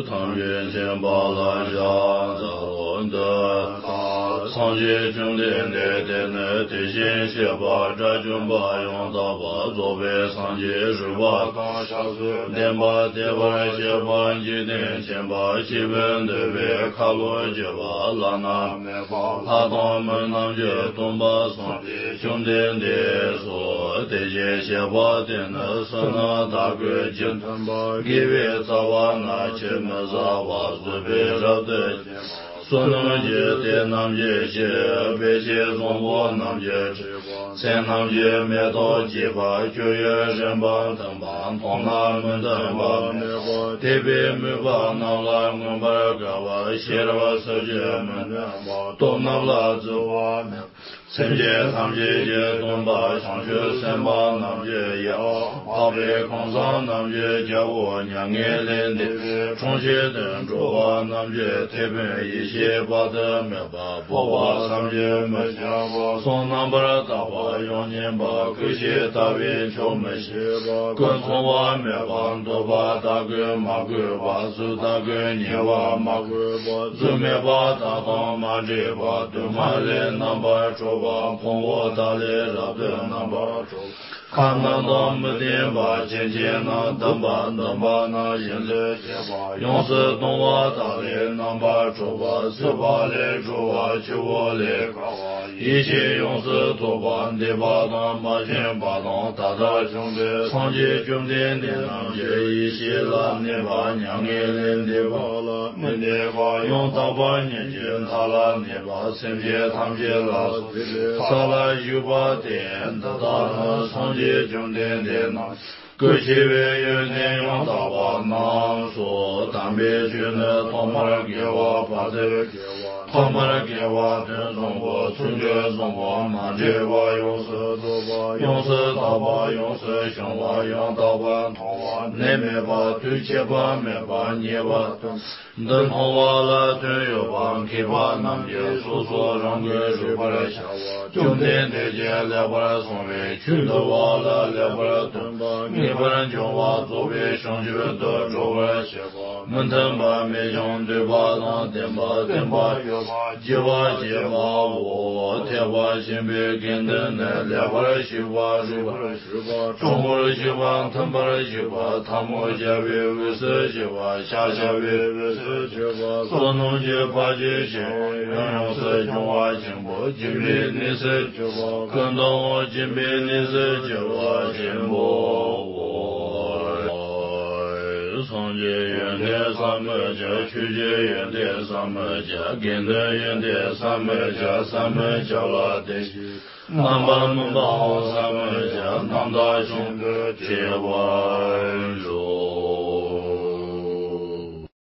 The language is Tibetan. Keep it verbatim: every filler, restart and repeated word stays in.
ཐམས་ཅད་མཁྱེན་པ་ལ་ཕྱག་འཚལ་ལོ། འདི་ལྟར་སངས་རྒྱས་བཅོམ་ལྡན་འདས་དེ་ནི་དེ་བཞིན་གཤེགས་པ་དགྲ་བཅོམ་པ་ཡང་དག་པར་རྫོགས་པའི་སངས་རྒྱས་རིག་པ་དང་ཤེས་རབ་ལྡན་པ། དད་པར་བྱེད་པ་འཇིག་རྟེན་མཁྱེན་པ་སྐྱེས་བུ་འདུལ་བའི་ཁ་ལོ་སྒྱུར་བ་བླ་ན་མེད་པ་ལྷ་དང་མི་རྣམས་ཀྱི་སྟོན་པ་སངས་རྒྱས་བཅོམ་ལྡན་འདས་སོ། དེ་བཞིན་གཤེགས་པ་དེ་ནི་བསོད་ནམས་དག་གི་རྒྱུ་མཐུན་པ་དགེ་བའི་རྩ་བ་ནི་ཆུད་མི་ཟ་བར་བཟོད་པས་རབ་ཏུ་བསྐྱེད་པ། བསོད་ནམས་ཀྱི་གཏེར་རྣམས་ཀྱི་ཕྱིར། བེ་ཤེས་བཟང་པོ་རྣམས་ཀྱི་མཚན་རྣམས་ཀྱི་མེ་ཏོག་བགྱིས་པ། སྤྱོད་ཡུལ་རིམ་པ་མཐུན་པ། མཐོང་ལམ་མི་མཐུན་པ་མེད་པ། དད་པས་མོས་པ་རྣམས་ལ་མངོན་པར་དགའ་བ། ཤེས་རབ་ཟབ་ཅིང་མི་ནུབ་པ། སྟོབས་རྣམས་ལ་བརྫི་བ་མེད་པ། སེམས་ཅན་ཐམས་ཅད་ཀྱི་སྟོན་པ། བྱང་ཆུབ་སེམས་དཔའ་རྣམས་ཀྱི་ཡབ། འཕགས་པའི་ཁང་བཟང་རྣམས་ཀྱི་རྒྱལ་པོ། མྱ་ངན་ལས་འདས་པའི་འཁྲུལ་ཆོས་དང་འགྲོ་བ་རྣམས་ཀྱི་དེད་དཔོན། ཡེ་ཤེས་དཔག་ཏུ་མེད་པ། འཕོ་བ་བསམ་གྱིས་མི་ཁྱབ་པ། གསུང་རྣམ་པར་དག་པ་ཡང་སྙན་པ། སྐུ་ཞེས་བཏགས་པས་ཆོག་མི་ཤེས་པ། ཀུན་མཚུངས་པ་མེད་པ། འདོད་པ་ལྟ་བུའི་མ་གོས་པ། གཟུགས་ལྟ་བུའི་ཉེ་བར་མ་གོས་པ། གཟུགས་མེད་པ་དག་དང་མ་འདྲེས་པ། དུ་མ་ལས་རྣམ་པར་གྲོལ་བ། ཕུང་པོ་དག་ལས་རབ་ཏུ་རྣམ་པར་གྲོལ་བ། ཁམས་རྣམས་དང་མི་ལྡན་པ། ཅན་ཅན་རྣམས་བསྡམས་པ། བསྡམས་པ་རྣམས་བཞིན་དུ་གཤེགས་པ། ཡོངས་སུ་གཏོང་བ་དག་ལས་རྣམ་པར་གྲོལ་བ། སྲིད་པ་ལས་གྲོལ་བ། ཆུ་བོ་ལས་དཀར་བ། ཡེ་ཤེས་ཡོངས་སུ་རྫོགས་པ། འདས་པ་དང་མ་བྱོན་པ་དང་ད་ལྟར་བྱུང་བའི་སངས་རྒྱས་བཅོམ་ལྡན་འདས་རྣམས་ཀྱི་ཡེ་ཤེས་ལ་གནས་པ། མྱ་ངན་ལས་འདས་པ་ལ་མི་གནས་པ། ཡང་དག་པར་ཉིད་ཀྱི་མཐའ་ལ་གནས་པ། སེམས་ཅན་ཐམས་ཅད་ལ་སོགས་པའི་ས་ལ་བཞུགས་པ་སྟེ། འདི་དག་ནི་སངས་རྒྱས་བཅོམ་ལྡན་འདས་རྣམས་སྐུ་ཆེ་བའི་ཡོན་ཏན་ཡང་དག་པ་རྣམས་སོ། དམ་པའི་ཆོས་ནི་ཐོག་མར་དགེ་བ། བར་དུ་དགེ་བ། ཐོག་མར་དགེ་བ་དོན་བཟང་པོ། ཚུལ་འཆོས་བཟང་པོ། མ་འདྲེས་པ། ཡོངས་སུ་རྫོགས་པ། ཡོངས་སུ་དག་པ། ཡོངས་སུ་བྱང་བ། ཡང་དག་པར་མཐོང་བ། ནད་མེད་པ། དུས་ཆད་པ་མེད་པ། ཉེ་བར་སྟོན། འདི་མཐོང་བ་ལ་དོན་ཡོད་པ། མཁས་པ་རྣམས་ཀྱིས་སོ་སོ་རང་གིས་རིག་པར་བྱ་བ། བཅོམ་ལྡན་འདས་ཀྱིས་ལེགས་པར་གསུངས་པའི་ཆོས་འདུལ་བ་ལ་ལེགས་པར་སྟོན་པ། ངེས་པར་འབྱུང་བ་རྫོགས་པའི་བྱང་ཆུབ་ཏུ་འགྲོ་བར་བྱེད་པ། མི་མཐུན་པ་མེད་ཅིང་འདོད་པ་དང་ལྡན་པ། བརྟན་པ་ཡོད་པ། རྒྱས་པར་བྱེད་པའོ། ཐེག་པ་ཆེན་པོའི་དགེ་འདུན་ནི། ལེགས་པར་ཞིག་པ། རིག་པར་ཞུགས་པ། གྲོགས་པོར་ཞུགས་པ། མཐུན་པར་ཞུགས་པ། ཐལ་མོ་སྦྱར་བའི་དབུས་སུ་ཞུགས་པ། ཕྱག་བྱ་བའི་དབུས་སུ་ཞུགས་པ། བསོད་ནམས་ཀྱི་ཕར་ཕྱིན་ཞིང་ཡང་ཡོངས་སུ་སྐྱོང་བ་ཆེན་པོ། སྦྱིན་པའི་གནས་སུ་གྱུར་པ། ཀུན་ཏུ་སྦྱིན་པའི་གནས་སུ་གྱུར་པ་ཆེན་པོའོ། སངས་རྒྱས་ཡོན་ཏན་བསམ་མི་ཁྱབ། ཆོས་ཀྱི་ཡོན་ཏན་བསམ་མི་ཁྱབ། དགེ་འདུན་ཡོན་ཏན་བསམ་མི་ཁྱབ། བསམ་མི་ཁྱབ་ལ་བརྟེན་ཅིང་རྣམ་པར་སྨིན་པའང་བསམ་མི་ཁྱབ། རྣམ་དག་བྱུང་དུ་བྱེད་པར་འགྱུར།